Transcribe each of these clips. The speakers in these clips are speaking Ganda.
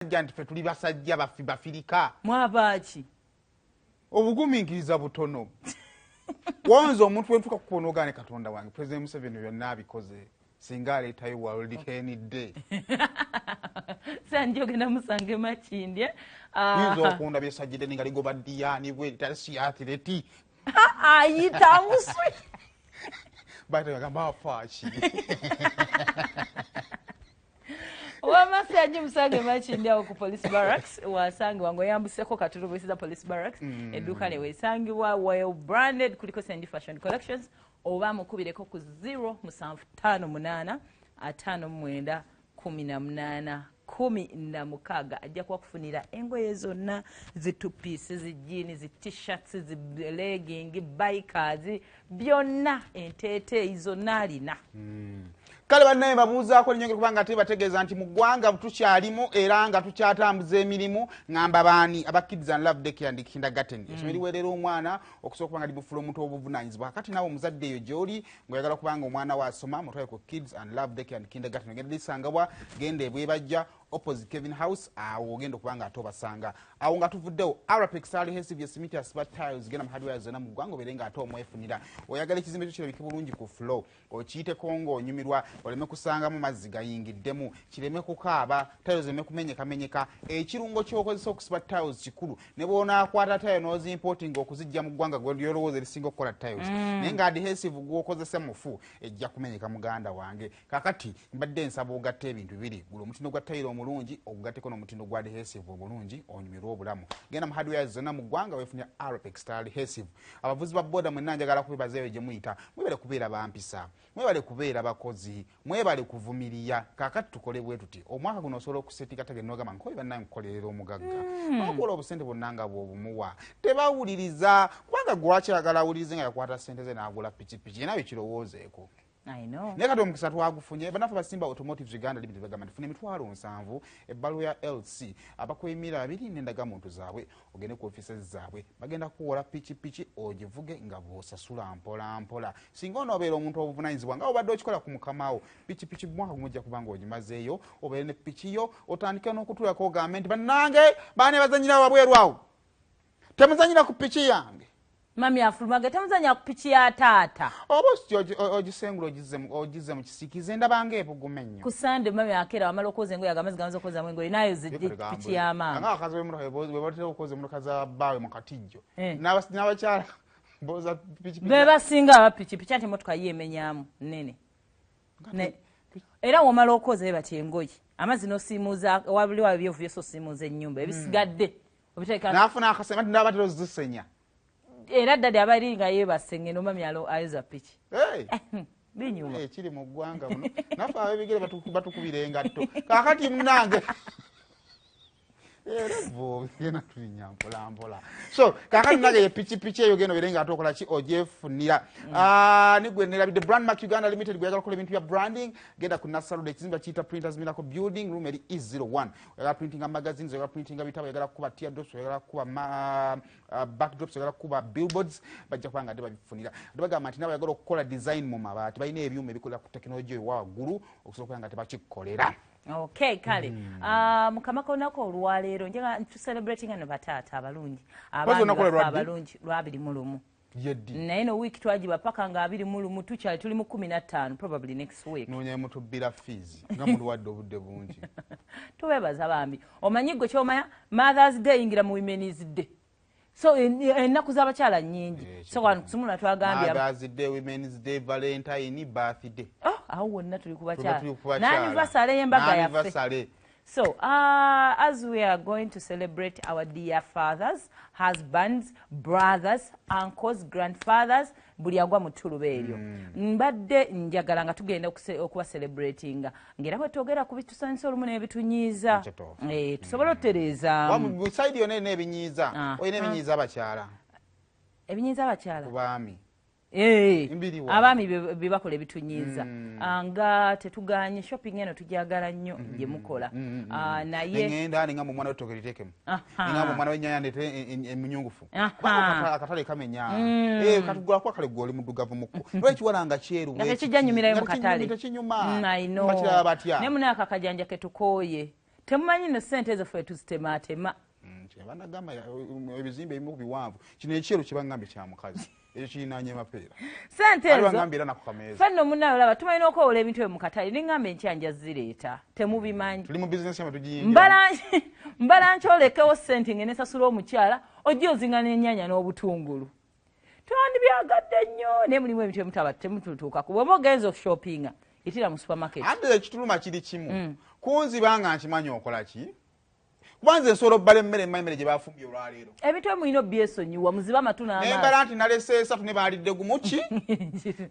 Abasajja nti ffe tuli basajja baffe bafirika. Mwabaaki? Obugumiikiriza butono. Wonza omuntu wentuka kukuba nogaane Katonda wange, President Museveni byonna abikoze, singa aleetayo World Hen Day. Sanji ogenda musanga emakindye. Yinza okunda byesajjidde ninga ligoba diyani bwe litasi athileti. Ayita muswi. Baita bagamba afaaki. Wamasi musange Makindye awo ku Police Barracks, wasangibwa ng'oyambuseko Katulubusiza Police Barracks. Edduuka ne weesangibwa well branded, kuliko Sendi Fashion Collections, oba mukubireko ku 0758 59 18 16, ajja kuba kufunira engoye zonna, zi two piece, zi jean, zi T-shirts, zi legging, bikers, byonna, enteeteeyi zonna alina. Kale bannaye, babuuzaako linyongera kubanga ate bategeeza nti mu ggwanga tukyalimu era nga tukyatambuza emirimu. Ŋŋamba baani? Aba Kids and Love Daycare and Kindergarten, essomero liweerera omwana okusobola okuba nga limufuula omuntu ow'obuvunaanyizibwa. Kakati naawe omuzadde eyo gy'oli ng'oyagala kubanga omwana we asoma, mutwale ku Kids and Love Daycare and Kindergarten. Ogenda lisangabwa, genda ebwebajja opposite Kevin House, awo ogenda okuba nga ate obasanga awo. Nga tuvuddewo, Arapex adhesive, yesimiti asiba tiles. Genda mu hardware zonna mu ggwanga obeere nga ate omwefunira. Oyagala ekizimbe kyo kirabike bulungi ku floor, okiyiteko ng'onyumirwa, oleme kusangamu mazzi gayingiddemu, kireme kukaaba, tiles zireme kumenyekamenyeka. Ekirungo ky'okozesa okusiba tiles kikulu. Ne bw'onaakwata tile n'ozimportinga okuzijja mu ggwanga lyolowooza erisinga okukola tiles, naye nga adhesive gw'okozesa mufu, ejja kumenyeka, muganda wange. Kakati mbadde nsaba ogatta ebintu bibiri: gula omutindo gwa tayiro omulungi, ogugatteko n'omutindo gwa adhesive omulungi, onyumirwe obulamu. Genda mu hardware zonna mu ggwanga weefunira Arapex adhesive. Abavuzi ba boda mwenna, njagala kubebazaeyo gye muyita. Mwebale kubeera bampisa, mwebale kubeera bakozi, mwebale kuvumirira. Kakati tukole bwe tuti: omwaka guno osobola okusetinga target nogamba, nkobi bannange nkukolerera omugagga, okukola obusente bwonna nga bwobumuwa. Tebawuliriza, kubanga gwakyagala awulirize nga yakwata sente ze n'agula pikipiki, nawe kirowoozeeko. I know. Naye kati omukisa twagufunye. Bannaffe basimba Automotives Uganda Limited bagamba nti funa 700,000, ebbaluwa ya LC, abakwemira babiri n'endagamuntu zaabwe, ogende ku offices zaabwe, bagenda kuwola pikipiki ogivuge nga bw'osasula mpola mpola. Singa onoobeera omuntu obuvunanyizibwa nga obadde okikola ku mukamawo, pikipiki mwaka gumu ojja kuba nga ogimazeeyo, obeere ne piki yo, otandike n'okutulako, ogambe nti bannange baane bazanyira wabweru awo, temuzanyira ku piki yange. Mami afulumaga, temuzanya ku piki ya taata. Oba ogisengula, ogizze mu kisiikize, ndabanga ebuguma ennyo. Ku Sande mami akeera, wamala okwoza engoye, agamazi gamaze okwozamu engoye, nayo zijje piki ya maama. Nga abakazi b'emmotoka bwe batera okwoza emmotoka za bbaawe mu katijjo. N'abakyala boza pikipiki. Be basinga aba pikipiki, ati emotoka ye emenyamu nene. Era womala okwoza bati engoye, amazzi n'osiimuuza wabuli wa ebyovu byose, osiimuuza ennyumba, ebisigadde obiteeka. N'afuna akasema nti n'abatera ozisenya. Era ddadi aba eri nga yeebase, ngeno mami ayoza piki. Hey! Binyuma. Kiri mu ggwanga muno, naffe ab'ebigere batukubira engatto. Kaakati munange, era bo genda tulinya mpola mpola. So kaakati munange, ye pikipiki eyo, genda obeere nga ate okola ki, ogyefunira. Ah, nigwe nerabidde Brandmark Uganda Limited. Gweyagala okukola ebintu bya branding, genda ku Nasarude, ekizimbe kiyita Printers Miracle Building, room eri E01. Oyagala printinga magazines, oyagala printinga bitabo, oyagala kukuba teardrops, oyagala kukuba backdrops, oyagala kukuba billboards, bajja kuba nga ate babifunira. Ate bagamba nti nabayagala okukola design mu mabaati, balina ebyuma ebikolera ku tekinologiya ewa waggulu okusobola okuba nga tebakikolera. Okay, kale. Mukama k'olunaku olwaleero njagala tucelebratinga ne bataata abalungi, abaami olunaku baffe lwa ddi? Abalungi 21. Yeddi? Naye no wiiki twagiba paka nga 21, tukyali tuli mu 15, probably next week. Noonya mutubbira fees nga mulwadde obudde bungi. Tubebaza bambi. Omanyi gwe kyomanya, Mothers Day yingira mu Women's Day, so ennaku z'abakyala nnyingi. So wano kusumula twagambye Mothers Day, Women's Day, Valentine, birthday. Oh, awo wonna tuli ku bakyala. Tuli ku bakyala. N'anniversary y'embaga yaffe. N'anniversary. So, as we are going to celebrate our dear fathers, husbands, brothers, uncles, grandfathers, buli agwa mu ttuluba eryo. Mbadde njagala nga tugenda okuba celebratinga, ng'era bwe twogera ku bitusanyusa olumu n'ebitunyiiza. Ekituufu. Tusobole otutereezaamu. Wa side yonna erina ebinyiiza. Olina ebinyiiza abakyala. Ebinyiiza abakyala? Ku baami. Mbiri wa. Abaami bye bakola ebitunyiiza. Nga tetuganye shopping eno, tujagala nnyo gye mukola. Naye neŋŋenda neŋŋamba omwana w'ettooke liteekemu, neŋŋamba omwana w'ennyanya ndeete emunyungufu. Kubanga akatale kamenya. Katugulako akale, gwe oli muddugavu mukko, lwa ekiwala nga kyeru nga bwe tekijja kiti. Nyumirayo mu Nga katale. tekinyuma. I know. Bakiraba batya? Naye munaye ako akajanja ketukooye. Temumanyi no sente ezo ffe tuzitemaatema. Banagamba ebizimbe ebimu biwanvu, kino ekyeru kyebaŋŋambye kya mukazi, ekyo kirinanye mapeera. Sente ezo baŋŋambye era nako kameeza. Fenno munnaye olaba tumanyi n'okwewola ebintu ebyo mu katale, neŋŋamba enkya nja zireeta, temubimanyi. Tuli mu bizinesi yamwe tugiyingira. Mbala nkyolekewo sente ngene sasula omukyala, ojja ozinga n'ennyaanya n'obutungulu. Twandibyagadde nnyo naye mulimu ebintu ebimutaba temututuukako. Bw'oba ogenze okushoppinga, yitira mu supermarket. Ate ekituluma kiri kimu, kunziba nga nkimanyi okola ki? Kuba nze nsobola obbala emmere mma emmere gye bafumbye olwaleero. Ebintu ebyo mulina obyesonyiwa, muzibe amatu n'amaaso. Naye mbala nti nalese esatu ne baalidde gumu ki?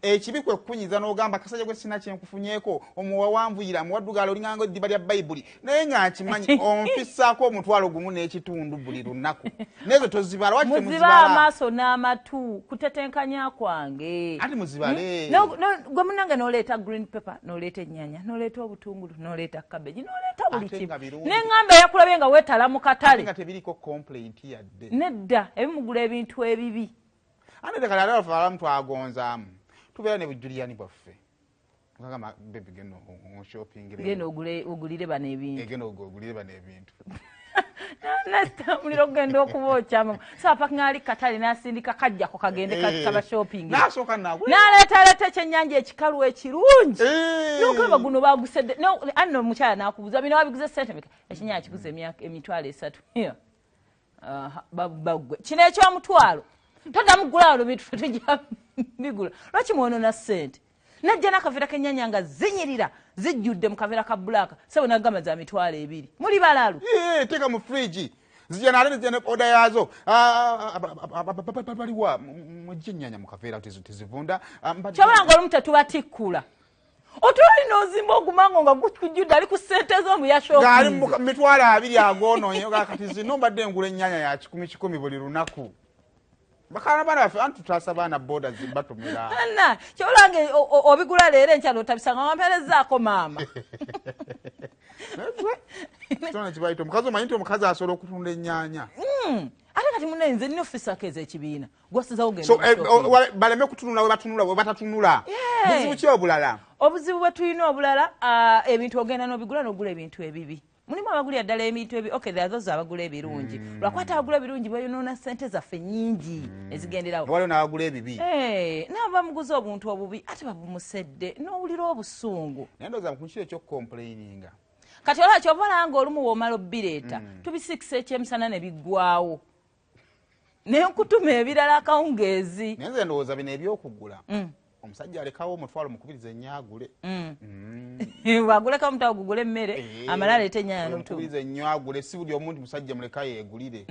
Ekibi kwe kukunyiza n'ogamba kasajja gwe sina kye nkufunyeeko, omuwa wanvuyira, muwaddugala olinganga eddiba lya Bayibuli. Naye nga nkimanyi ompissaako 1.5 buli lunaku. N'ezo tozibala, lwaki Muzibe temuzibala? amaaso n'amatu, kutetenkanya kwange. Ate muzibale. Gwe munnange n'oleeta green pepper, n'oleeta ennyaanya, n'oleeta obutungulu, n'oleeta cabbage, n'oleeta buli Ate kimu. nga birungi. Ne ŋŋamba yakulabye nga weetala mu katale. Ate nga tebiriko complaint yadde. Nedda, ebimugula ebintu ebibi. Ate leka leero ffe abamu twagonzaamu. Tubeera ne bujuliyani bwaffe. Nkagamba, baby, genda oshoppingire. Genda ogulire bano ebintu. Genda ogulire bano ebintu. Nasitambulira okugenda okubookyamu. So apakinga ali katale n'asindika kajjako kagende kaba shopping. N'asooka n'agula. N'aleetaleeta ekyennyanja ekikalu ekirungi. N'ogamba guno bagusedde. No, anno omukyala n'akubuuza, bino wabiguze ssente mmeka? Ekyennyanja kiguze emitwalo 3. Here. Aha, baggwe. Kino eky'omutwalo. Toddamu kugula wano bintu ffe tujja bigula. Lwaki mwonoona ssente? Najja n'akaveera k'ennyaanya nga zinyirira, zijjudde mu kaveera ka bbulaaka. Ssebo n'agamba za 20,000. Muli balalu. Teeka mu fridge. Zijja n'ate zijja ne order yaazo. Baliwa, mugye ennyaanya mu kaveera tezivunda. Ky'oba nga olumu tetubatikkula. Otwali n'ozimba ogumango nga gukujjudde ali ku ssente zo mbu yashoppinze. Ng'ali mu 20,000 agoonoonye, nga kati zino mbadde ngula ennyaanya ya kikumi kikumi buli lunaku. Bakana baana baffe, anti tutaasa baana boda batumira. Anna, ky'oba nga obigula leero enkya n'otabisanga, wampeerezzaako maama. Kitone kibayita omukazi, omanyi nti omukazi asobola okutunda ennyaanya. Ate kati munne nze nnina office ez'ekibiina. Gwasizawo genda So, mu shopping. baleme kutunula we batunula, we batatunula. Buzibu ki obulala? Obuzibu bwe tulina obulala, ebintu ogenda n'obigula n'ogula ebintu ebibi. Mulimu abagulira ddala ebintu ebi, okay, there are those abagula ebirungi. Lwakuba abagula ebirungi bayonoona ssente zaffe nnyingi ezigenderawo. Waliwo n'abagula ebibi. Nabo bamuguza obuntu obubi ate babumusedde n'owulira obusungu. Naye ndowooza ku kiro eky'okucomplaininga. Kati olaba ky'ova olaba ng'olumu bw'omala obbireeta, tubisikisa ekyemisana ne biggwawo. Ne nkutuma ebirala akawungeezi. Naye nze ndowooza bino eby'okugula. Omusajja alekawo omutwalo mukubirize ennyo agule. Bw'aguleka omutwalo gugule emmere, amale aleete ennyaanya n'obutungulu. Mukubirize ennyo agule, si buli omu nti musajja muleka yeegulire.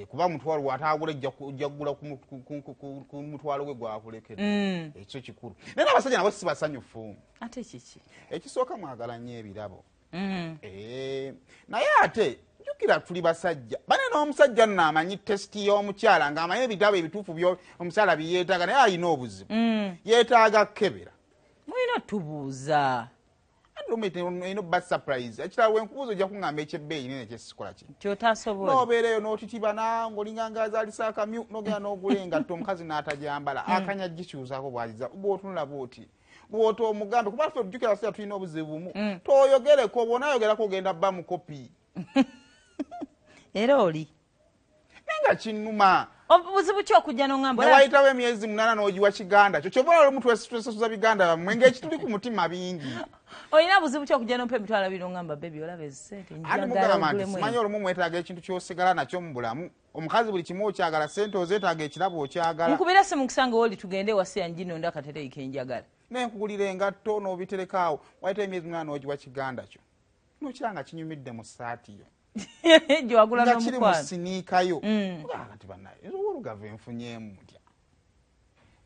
Kuba omutwalo bw'ataagula ojja kugula ku mutwalo gwe gwakulekedde. Ekyo kikulu. Naye n'abasajja nabo si basanyufu. Ate kiki? Ekisooka mwagala nnyo ebirabo. Naye ate jjukira tuli basajja. Bane n'omusajja nno amanyi tesiti y'omukyala ng'amanyi ebitabo ebituufu omukyala bye yeetaaga, naye alina obuzibu. Yeetaaga kkebera. Mulina otubuuza. Ate roommate olina obba surprise. Ekirala bwe nkubuuza ojja kuŋŋamba eky'ebbeeyi nene kyesikola ki. Ky'otasobola. N'obeera eyo n'otitiba ng'olinga ng'azaalisa akamyu, n'ogenda n'ogula engatto omukazi n'atagyambala. Akanya gikyusaako bw'aziza, bw'otunula bw'oti. Bw'ota omugambe, kuba ffe ojjukira abasajja tulina obuzibu bumu. Toyogereko, bw'onaayogerako ogenda bba mukopi. Era oli. Naye nga kinnuma. Obuzibu ki okujja n'oŋŋamba? Ne wayitawo emyezi 8 n'ogiwa kiganda kyo. Ky'oba olumu twesasuza biganda bammwe ng'ekituli ku mutima bingi. Olina buzibu ki okujja n'ompa 20,000 n'oŋŋamba, baby, olaba ezi ssente, Ate njagala mugamba nti ogulemu simanyi eno. olumu mwetaaga ekintu ky'osigala nakyo mu bulamu. Omukazi buli kimu okyagala, ssente ozeetaaga, ekirabo okyagala. Nkubira essimu nkusanga w'oli tugende ewasi yanjino ndakatereyi ke njagala. Naye nkugulira engatto n'obitereka awo, wayitawo emyezi 8 n'ogiwa kiganda kyo. N'okiraba nga kinyumidde mu ssaati yo. Gye wagula Nga kiri mu n'omukwano. siniika yo. Oba kati bannaye, nze owoolugave nfunyeemu ntya?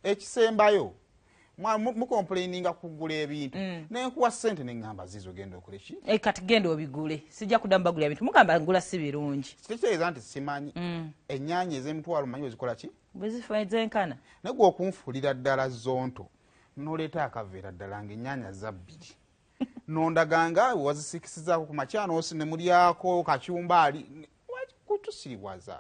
Ekisembayo, mucomplaininga kugula ebintu. Ne nkuwa ssente ne ŋŋamba ziizo genda okole ki? Kati genda obigule. Sijja kuddamu bagulira bintu. Mugamba ngula si birungi. Kitegeeza nti simanyi. Ennyaanya ez'emitwalo mmanyi bwe zikola ki? Bwe zifa ezenkana. Naye gwe okunfuulira ddala zonto, n'oleeta akaveera ddala ng'ennyaanya za bbiri. Nondaganga wazisikisizaako ku makya n'osi ne mulyako kacyumbaali. Lwaki kutusiriwaza?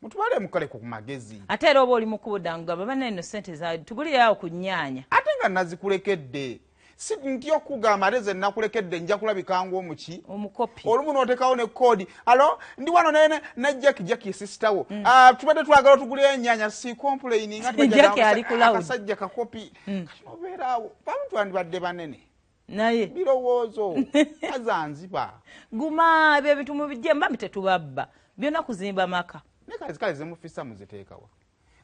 Mutwale mukole ku magezi. Ate era oba oli mu kkubo dda ngamba, banne nno ssente za tugulire awo ku nnyaanya. Ate nga nazikulekedde. Si ntya okugamba, ate ze nakulekedde nja kulabika ng'omuki. Omukopi. Olumu n'oteekawo ne koodi, "Alo, ndi wano ne Jacki, Jacki sister wo. Ah, tubadde twagala otugulira ennyaanya." Si complaining. Jackie ali ku loud. Akasajja kakopi. Kati nobeeraawo, bamu twandibadde banene. Naye Birowoozo azanziba. Guma, ebyo ebintu mubijje, mbambi tetubabba, byonna kuzimba maka. Naye kale kale zemufisa muziteekawa.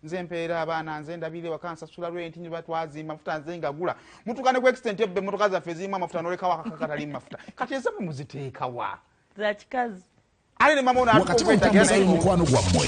Nze mpeera abaana, nze ndabire waka, nsasula rent, nyuba twazimba, mafuta nze ngagula. Mutuuka ne ku extent ebba emmotoka zaffe ezirimu amafuta, nolekawo akaka katalimu mafuta. Kati ezammwe muziteekawa? Za kikazi. Ate ne mama ono Wakati mu atuuka ntambuza okwetagira. y'omukwano gwammwe,